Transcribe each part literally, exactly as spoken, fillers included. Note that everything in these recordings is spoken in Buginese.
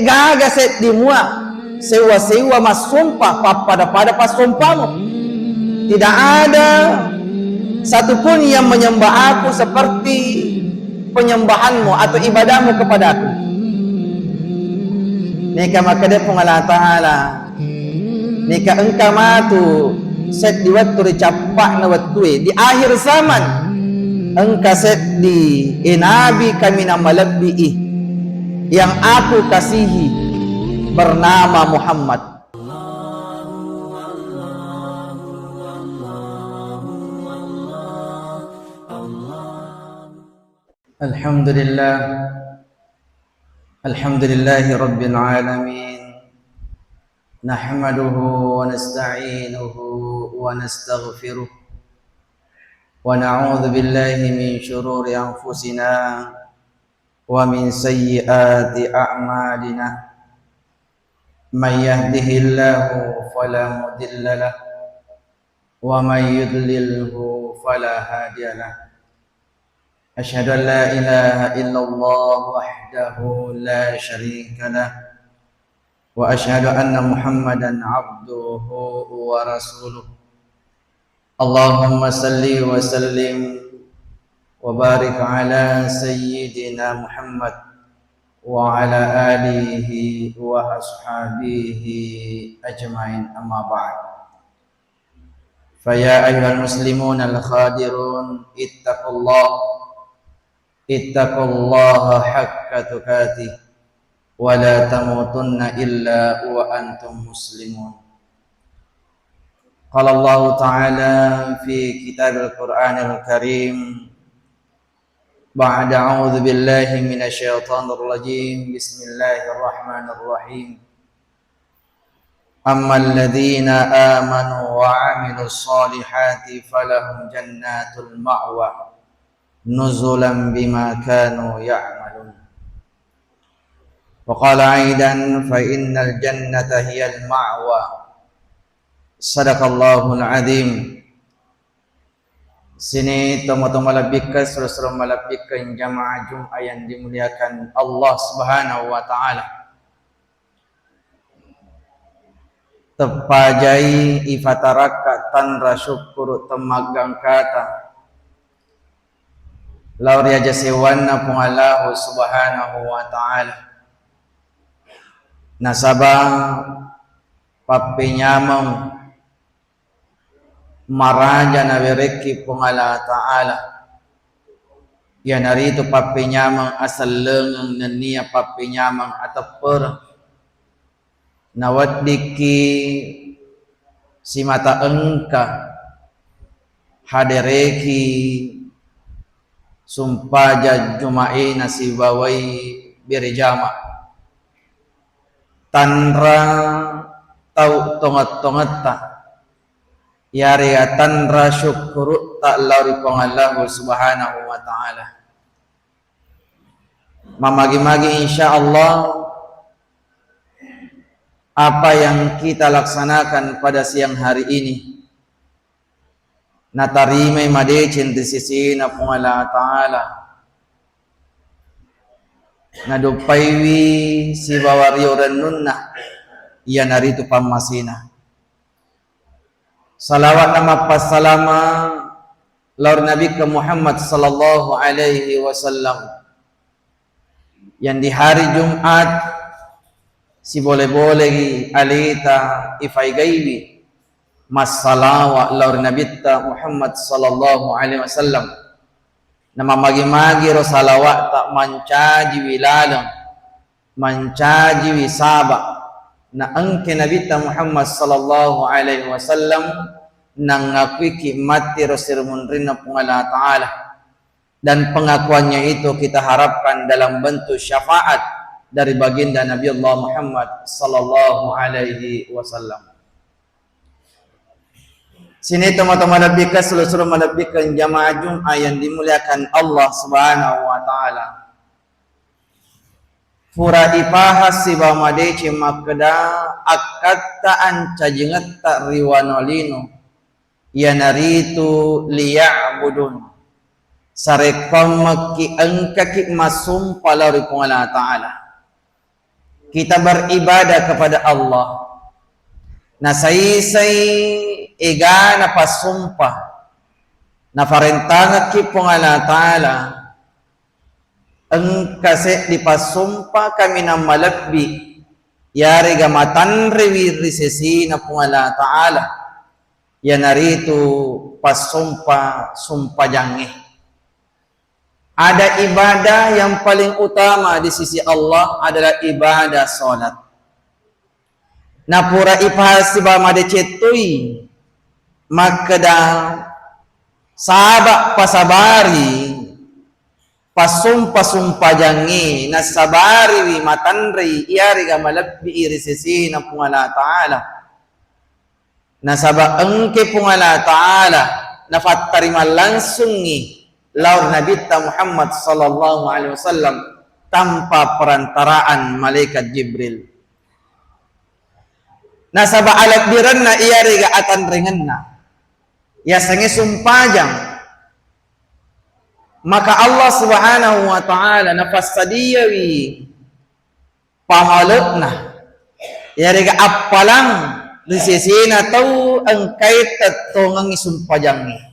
Gaga seddi mua, sewa-sewa massompa, pappada-pada passompamu. Tidak ada satupun yang menyembah aku seperti penyembahanmu atau ibadahmu kepadaku. Neka makkeda Puang Allah Ta'ala, neka engka matu seddi wettu ri cappa'na wettue di akhir zaman, engka seddi, eh, nabi kaminang malebbi i yang aku kasihi bernama Muhammad. Alhamdulillah. Alhamdulillahi Rabbil Alamin. Nahmaduhu wa nasta'inuhu wa nastaghfiruh. Wa na'udzu billahi min syururi anfusina wa min sayyiati a'malina. Man yahdihillahu fala mudilla lah. ومن يضلله فلا هادي له. أشهد أن لا إله إلا الله وحده لا شريك له، وأشهد أن محمدا عبده ورسوله. اللهم صل وسلم وبارك على سيدنا محمد وعلى آله وأصحابه أجمعين. أما بعد. فيا أيها المسلمون الحاضرون، اتقوا الله، اتقوا الله حق تقاته، ولا تموتن إلا وأنتم مسلمون. قال الله تعالى في كتاب القرآن الكريم، بعد أعوذ بالله من الشيطان الرجيم، بسم الله الرحمن الرحيم. أما الذين آمنوا وعملوا الصالحات فلهم جنات المأوى نزلا بما كانوا يعملون. وقال أيضا، فإن الجنة هي المأوى. صدق الله العظيم. Sini tomatoa malebbikkeng, suro-suro malebbikkeng jamaah Jumat yang dimuliakan Allah Subhanahu wa Ta'ala. Teppajai ifatarakka tanra syukkuru temmaggangkata lao ri aja sewanna Puang Allahu Subhanahu wa Ta'ala. Nasaba pappenyameng maraja nawerekki Puang Allah Ta'ala, iyanaritu pappenyameng asellengeng nennia pappenyameng ateppereng. Naweddikki simata engka hadereki sumpajang Jumaé nasibawai berejama. Tanra tau tongeng-tongetta, iyarega tanra syukkurutta lao ri Puang Allahu Subhanahu wa Ta'ala. Mamagi-magi, insya Allah, apa yang kita laksanakan pada siang hari ini natarimai madeceng ri sisina Puang Allah Ta'ala. Naduppaiwi sibawa rio rennunna, iyanaritu pammasena. Salawat na mappassalama lao ri Nabikka Muhammad sallallahu alaihi wasallam, yang di hari Jumat sibole-bolegi aleta ifaigaiwi massalawa lao ri Nabitta Muhammad sallallahu alaihi wasallam. Namamagi-magi ro salawatta mancajiwi laleng, mancajiwi saba, na engke Nabitta Muhammad sallallahu alaihi wasallam nangakuiki matti ro sirimunrinna Puang Allah Ta'ala. Dan pengakuannya itu kita harapkan dalam bentuk syafaat dari baginda Nabi Allah Muhammad sallallahu alaihi wasallam. Sini tomatoa malebbikkeng, sulu-sulu malebbikkeng jamaah Jumat yang dimuliakan Allah Subhanahu wa Ta'ala. Pura ipahang sibawa madeceng makkeda akkatta ancajingetta ri wanua lino, iyanaritu liya'budun. Sarekkoammekki engkaki massompa lao ri Puang Allah Ta'ala. kita beribadah kepada Allah, nasaisai egana passompa nafarentangekki Puang Allah Ta'ala, engka seddi passompa kaminang malebbi, iyarega matanrewi ri sesena Puang Allah Ta'ala, iyanaritu passompa sumpajangnge. Ada ibadah yang paling utama di sisi Allah adalah ibadah salat. Napura ipasiba madeceng toi makkeda, saba pasabari passompa sumpajangnge, nasabariwi matanrei iyarega malebbi ri sesena Puang Allah Ta'ala. Nasaba engke Puang Allah Ta'ala nafattarima langsungngi lao ri Nabitta Muhammad sallallahu alaihi wasallam tanpa perantaraan malaikat Jibril. Nasaba alebbirenna iyarega atanrengenna, yasengnge sumpajang, maka Allah Subhanahu wa Ta'ala nafassadiyawi pamale'na, iyarega appalang ri sesena tau engkai tettongengngi sumpajangnge.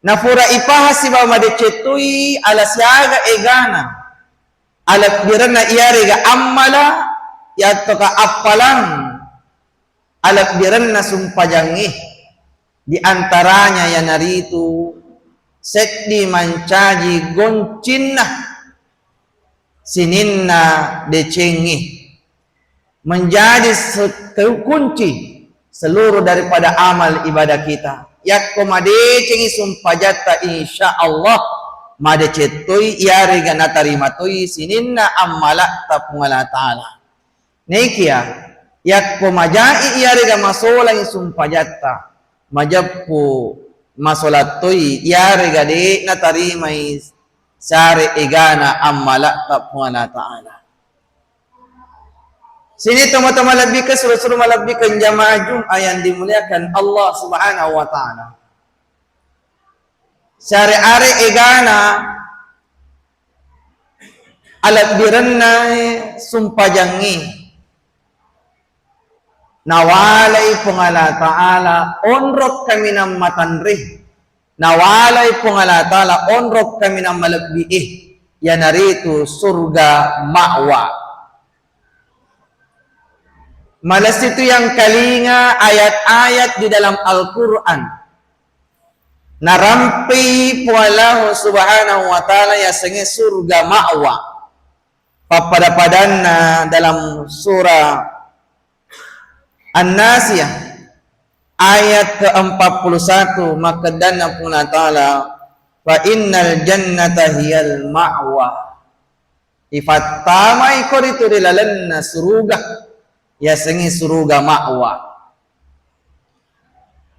Napura ipaha sibawa madeceng toi ala siaga egana, alebbirenna iyarega ammala, yattoka appalang alebbirenna sumpajangnge, di antaranya iyanaritu seddi mancaji goncinna sininna decengnge, menjadi se-, kunci seluruh daripada amal ibadah kita. Yakko madecengngi sumpajatta, insya Allah madeceng toi iyarega natarima toi sininna ammalatta Puang Allah Ta'ala. Nekia, yakko majai iyarega masolangi sumpajatta, majeppu masolat toi iyarega de' natarimai sare egana ammalatta Puang Allah Ta'ala. Sini tomatoa malebbikeng, suro-suro malebbikeng jamaah Jumat yang dimuliakan Allah Subhanahu wa Ta'ala. Sare-are egana alebbirenna sumpajangnge, nawalai Puang Allah Ta'ala onrong kaminang matanre, nawalai Puang Allah Ta'ala onrong kaminang malebbi e, iyanaritu surga ma'wa. Malessi tu yang kalinga ayat-ayat di dalam Al-Quran. Narampei Puang Allah Subhanahu wa Ta'ala yasengnge surga ma'wa. Pappada-padanna dalam surah An-Nasiyah ayat keempat puluh satu, makkeddanna Puang Allah Ta'ala, "Fa innal jannata hiyal ma'wa." Ifattamai ko ritu ri lalenna suruga, yasengnge suruga ma'wa.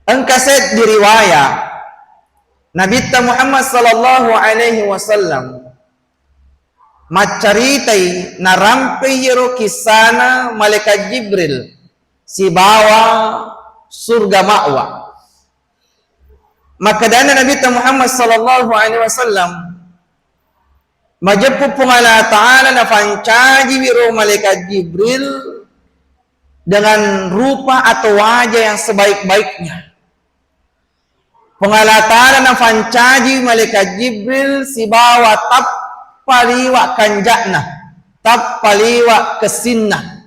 Engka seddi riwaya, Nabitta Muhammad sallallahu alaihi wasallam maccaritai narampei iyaro kissana malaikat Jibril sibawa surga ma'wa. Makkedana Nabitta Muhammad sallallahu alaihi wasallam, majeppu Puang Allah Ta'ala nafancajiwi ro malaikat Jibril dengan rupa atau wajah yang sebaik-baiknya. Puang Allah Ta'ala nafancaji malaikat Jibril sibawa tappa liwa kanja'na, tappa liwa kessinna.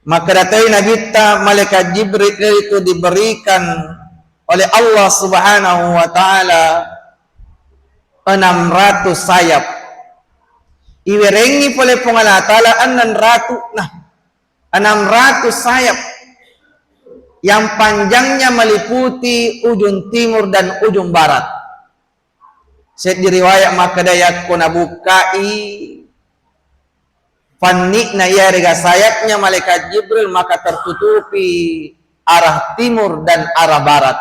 Makkeda toi Nabitta, malaikat Jibril itu diberikan oleh Allah Subhanahu wa Ta'ala enam ratus sayap. Iwerengngi pole Puang Allah Ta'ala enam ratus, nah, enam ratus sayap yang panjangnya meliputi ujung timur dan ujung barat. Seddi riwayat makkeda, yakko nabukkai fanni'na iyarega sayapnya malaikat Jibril, maka tertutupi arah timur dan arah barat.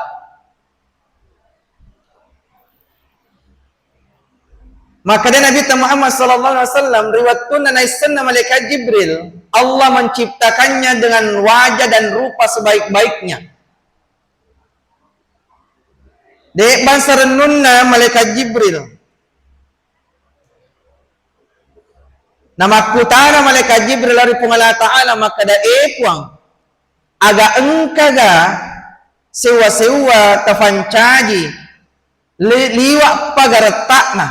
Makkeda Nabitta Muhammad sallallahu alaihi wasallam, ri wettunna naissenna malaikat Jibril, Allah menciptakannya dengan wajah dan rupa sebaik-baiknya. De' bangsa rennunna malaikat Jibril. Namakkutana malaikat Jibril lao ri Puang Allah Ta'ala makkeda, "E Puang, aga engkaga sewwa-sewwa tafancaji li-, liwa'pa garetta'na,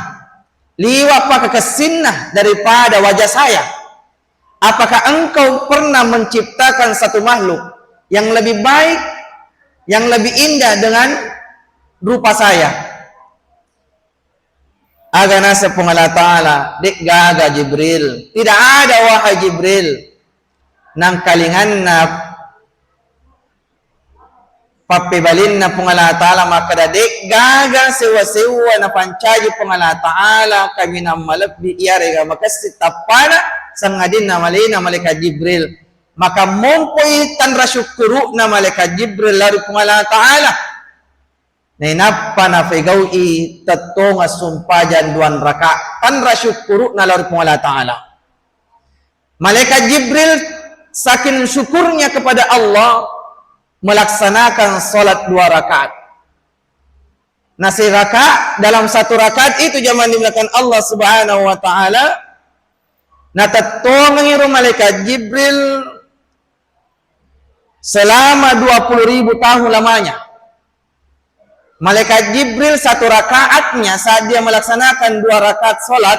liwa'pa kakessinna daripada wajah saya? Apakah engkau pernah menciptakan satu makhluk yang lebih baik, yang lebih indah dengan rupa saya?" Aga naseng Puang Allah Ta'ala, "De'gaga Jibril, tidak ada wahai Jibril." Nangkalinganna pappebalinna Puang Allah Ta'ala makkeda, "De'gaga sewwa-sewwa napancaji Puang Allah Ta'ala kaminang malebbi iyarega makessing tappana, sangadinna malena malaikat Jibril." Maka mompoi tanra syukkuru'na malaikat Jibril lao ri Puang Allah Ta'ala. Nainappa nafegau'i tettongeng sumpajang duang raka, tanra syukkuru'na lao ri Puang Allah Ta'ala. Malaikat Jibril saking syukurnya kepada Allah melaksanakan salat dua rakaat. Nah, seraka-, dalam satu rakaat itu, jamaah dimuliakan Allah Subhanahu wa Ta'ala, natettongengi ro malaikat Jibril selama dua puluh ribu tahun lamanya. Malaikat Jibril satu rakaatnya saat dia melaksanakan dua rakaat salat,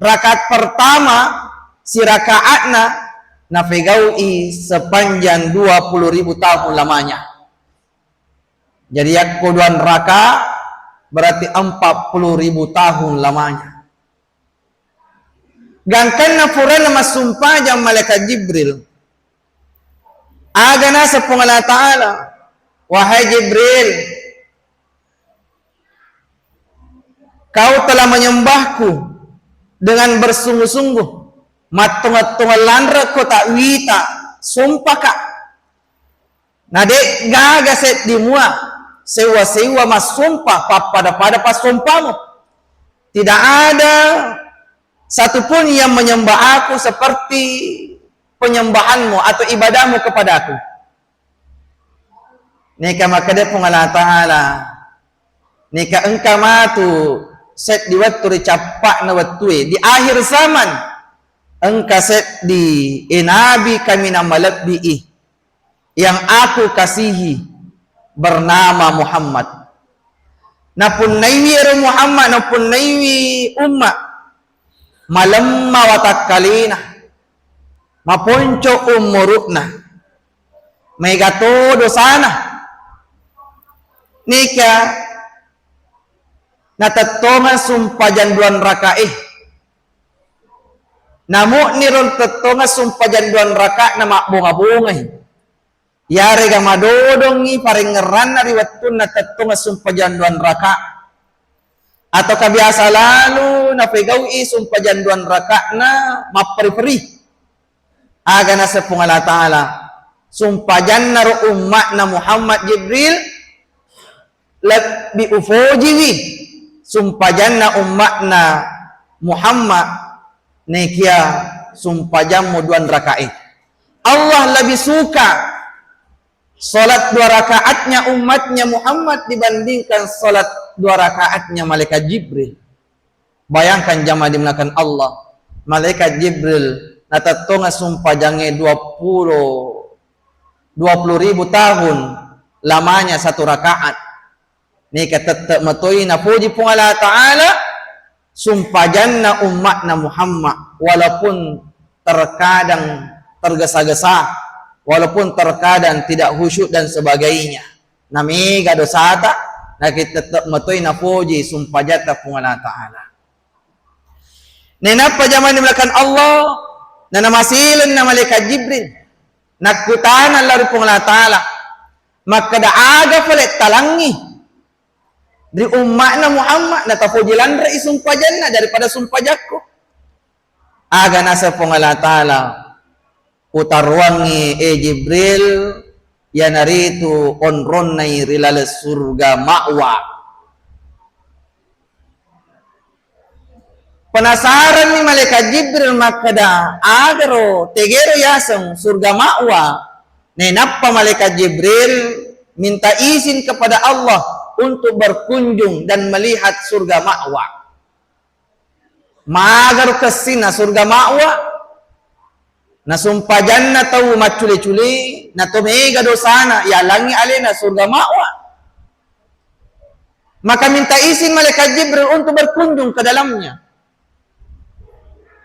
rakaat pertama sirakaatna nafegau'i sepanjang dua puluh ribu tahun lamanya. Jadi yakko duang raka berarti empat puluh ribu tahun lamanya. Gangkanna purana massumpajang malaikat Jibril, aga naseng Puang Allah Ta'ala, "Wahai Jibril, kau telah menyembahku dengan bersungguh-sungguh, mattonget-tonget lanrekko tak wita, sumpaka." Na de'gaga seddi mua sewwa-sewwa massumpah pappada-pada passumpamu. Tidak ada satupun yang menyembah aku seperti penyembahanmu atau ibadahmu kepadaku. Neka makkeda Puang Allah Ta'ala, neka engka matu seddi wettu ri cappa'na wettue, di akhir zaman, engka seddi, e, nabi kaminang malebbi'i yang aku kasihi bernama Muhammad. Napunnaiwi ero Muhammad, napunnaiwi umma, malemma watakkalena, maponco umuru'na, maega to dosana. Nika natettongeng sumpajang duang rakae. Namu'ni ro tettongeng sumpajang duang raka'na mabbonga-bongai. Yarega madodongngi parengngeranna ri wettunna tettongeng sumpajang duang raka. Ataukah biasa lalu napegau'i sumpajang duang raka'na mapperi-peri. Aga naseng Puang Allah Ta'ala, sumpajanna ro umma'na Muhammad Jibril, lebbi ufojiwi sumpajanna umma'na Muhammad nekia sumpajammu duang rakae. Allah lebih suka salat dua rakaatnya umatnya Muhammad dibandingkan salat dua rakaatnya malaikat Jibril. Bayangkan jamaah dimuliakan Allah, malaikat Jibril natettongeng sumpajangnge dua puluh, dua puluh ribu tahun lamanya satu rakaat. Nika tette metoi napoji Puang Allah Ta'ala sumpajanna umma'na Muhammad, walaupun terkadang tergesa-gesa, walaupun terkadang tidak khusyuk dan sebagainya. Namega dosata, naki tette metoi napoji sumpajatta Puang Allah Ta'ala. Nainappa jamaah dimuliakan Allah, nanamaselenna malaikat Jibril, nakkutana lao ri Puang Allah Ta'ala, makkeda, aga pale talangngi ri umma'na Muhammad natapoji lanre'i sumpajanna daripada sumpajakku? Aga naseng Puang Allah Ta'ala, utaruangngi, e Jibril, iyanaritu onronnai ri laleng surga Ma'wa. Penasaranni malaikat Jibril makkeda, agaro, tegero yaseng surga Ma'wa. Nainappa malaikat Jibril minta izin kepada Allah untuk berkunjung dan melihat surga Ma'wa. Magaro kessinna surga ma'wa. Nasumpajanna tau maccule-cule, nato mega dosana, yalangngi alena surga ma'wa. Maka minta izin malaikat Jibril untuk berkunjung ke dalamnya.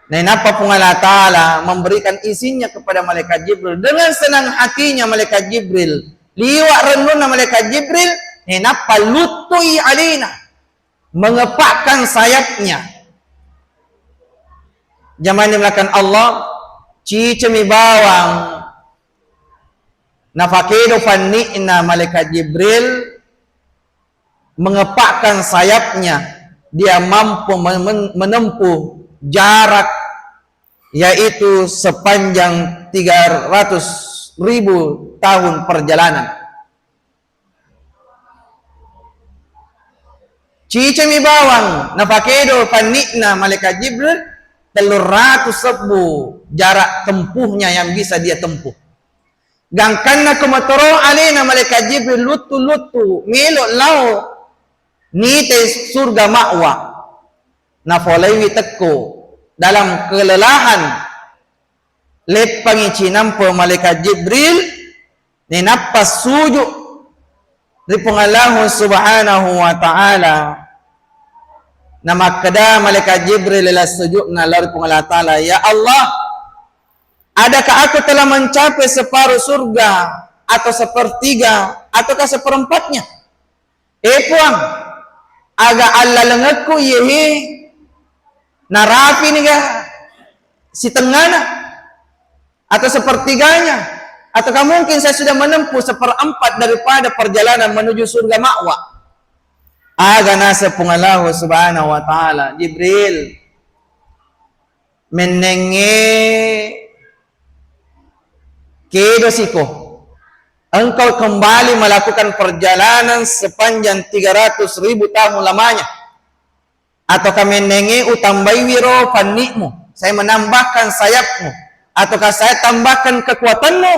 Nainappa Puang Allah Ta'ala memberikan izinnya kepada malaikat Jibril. Dengan senang hatinya malaikat Jibril, liwa' rennunna malaikat Jibril, nainappa luttui alena, mengepakkan sayapnya. Jamaah yang dimuliakan Allah, cicemi bawang nafakedo fanni'na malaikat Jibril, mengepakkan sayapnya, dia mampu men-, menempuh jarak, yaitu sepanjang tiga ratus ribu tahun perjalanan. Cicemi bawang nafakedo fanni'na malaikat Jibril, tellu ratus sebbu jarak tempuhnya yang bisa dia tempuh. Gangkanna ko motoro alena malaikat Jibril luttu-luttu, melo lao nite surga ma'wa. Nafolaiwi tekko dalam kelelahan, leppangi cinampe malaikat Jibril, nainappa suju ri Puang Allahu Subhanahu wa Ta'ala. Namakkeda malaikat Jibril ila sujudna lao ri Puang Allah Ta'ala, "Ya Allah, adakah aku telah mencapai separuh surga atau sepertiga ataukah seperempatnya?" "Eh Puang, aga allalengekku iyehe narapi niga sitengngana atau sepertiganya? Ataukah mungkin saya sudah menempuh seperempat daripada perjalanan menuju surga ma'wa?" Aga naseng Puang Allahu Subhanahu wa Ta'ala, "Jibril, mennengnge kedosiko. Engkau kembali melakukan perjalanan sepanjang tiga ratus ribu tahun lamanya. Ataukah mennengnge utambaiwi ro fanni'mu, saya menambahkan sayapmu, ataukah saya tambahkan kekuatanmu,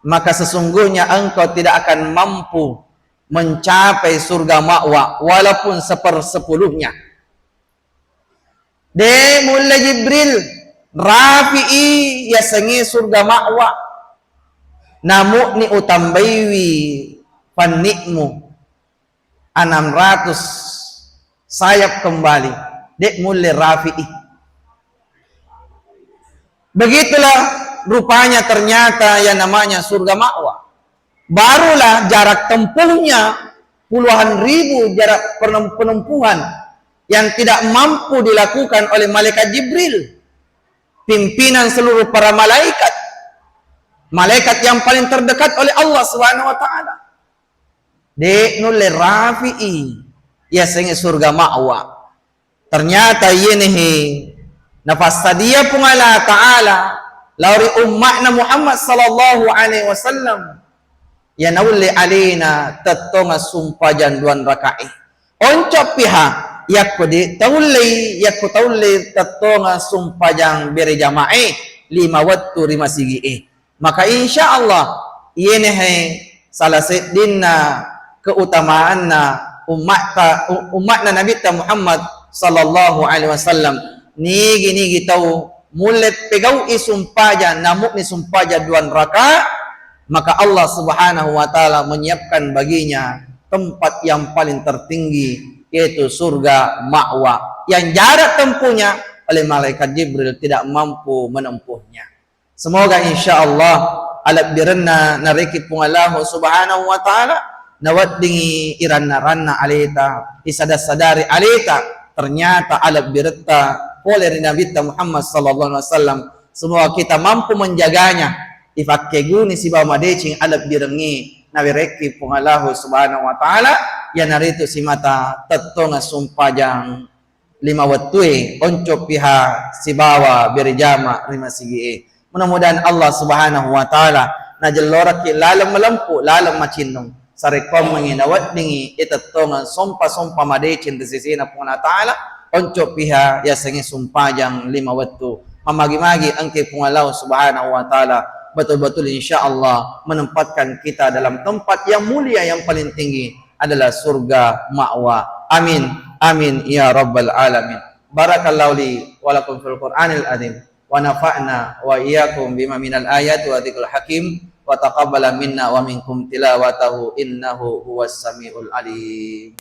maka sesungguhnya engkau tidak akan mampu mencapai surga ma'wa walaupun sepersepuluhnya." De' mulle Jibril, rafi'i yasengnge surga ma'wa. Namu'ni utambaiwi fanni'mu enam ratus sayap kembali. De' mulle rafi'i. Begitulah rupanya ternyata yang namanya surga ma'wa. Barulah jarak tempuhnya puluhan ribu jarak penem-, penempuhan yang tidak mampu dilakukan oleh malaikat Jibril, pimpinan seluruh para malaikat, malaikat yang paling terdekat oleh Allah Subhanahu wa Ta'ala. De' nulle rafi'i yasengnge surga ma'wa. Ternyata iyenehe nafassadia Puang Allah Ta'ala lao ri umma'na Muhammad sallallahu alaihi wasallam, iya naulle alena tettonga sumpajang duang raka'e. Oncoppiha yakko de' taullei, yakko taulle tettonga sumpajang bere jama'e lima wettu ri masigi'e. Maka insya Allah, iyenehe salah seddinna keutamaanna umma'ta, u-, umma'na Nabitta Muhammad sallallahu alaihi wasallam. Nigi-nigi tau mulle pegau'i sumpajang, namu'ni sumpajang duang raka, maka Allah Subhanahu wa Ta'ala menyiapkan baginya tempat yang paling tertinggi, yaitu surga ma'wa, yang jarak tempuhnya oleh malaikat Jibril tidak mampu menempuhnya. Semoga insya Allah alebbirenna narekki Puang Allahu Subhanahu wa Ta'ala, naweddingi iranna-ranna aleta, isada-sadari aleta, ternyata alebbiretta pole ri Nabitta Muhammad sallallahu alaihi wasallam. Semoga kita mampu menjaganya, ifakkeguni sibawa madeceng alebbirengnge nawerekki Puang Allahu Subhanahu wa Ta'ala, iyanaritu simata tettongeng sumpajang lima wettue, oncoppiha sibawa bere jama ri masigi'e. Mudah-mudahan Allah Subhanahu wa Ta'ala najellorekki laleng malempu, laleng macinnung, sarekkoammengngi naweddingi itettongeng sompa-sompa madeceng ri sesena Puang Allah Ta'ala, oncoppiha yasengnge sumpajang lima wettu. Mammagi-magi engke Puang Allah Subhanahu wa Ta'ala betul-betul insya Allah menempatkan kita dalam tempat yang mulia, yang paling tinggi adalah surga ma'wa. Amin. Amin ya rabbal alamin. Barakallahu li wa lakum fil Qur'anil azim, wa nafa'na wa iyyakum bima minal ayati wa dzikril hakim, wa taqabbala minna wa minkum tilawatahu innahu huwas samiul alim.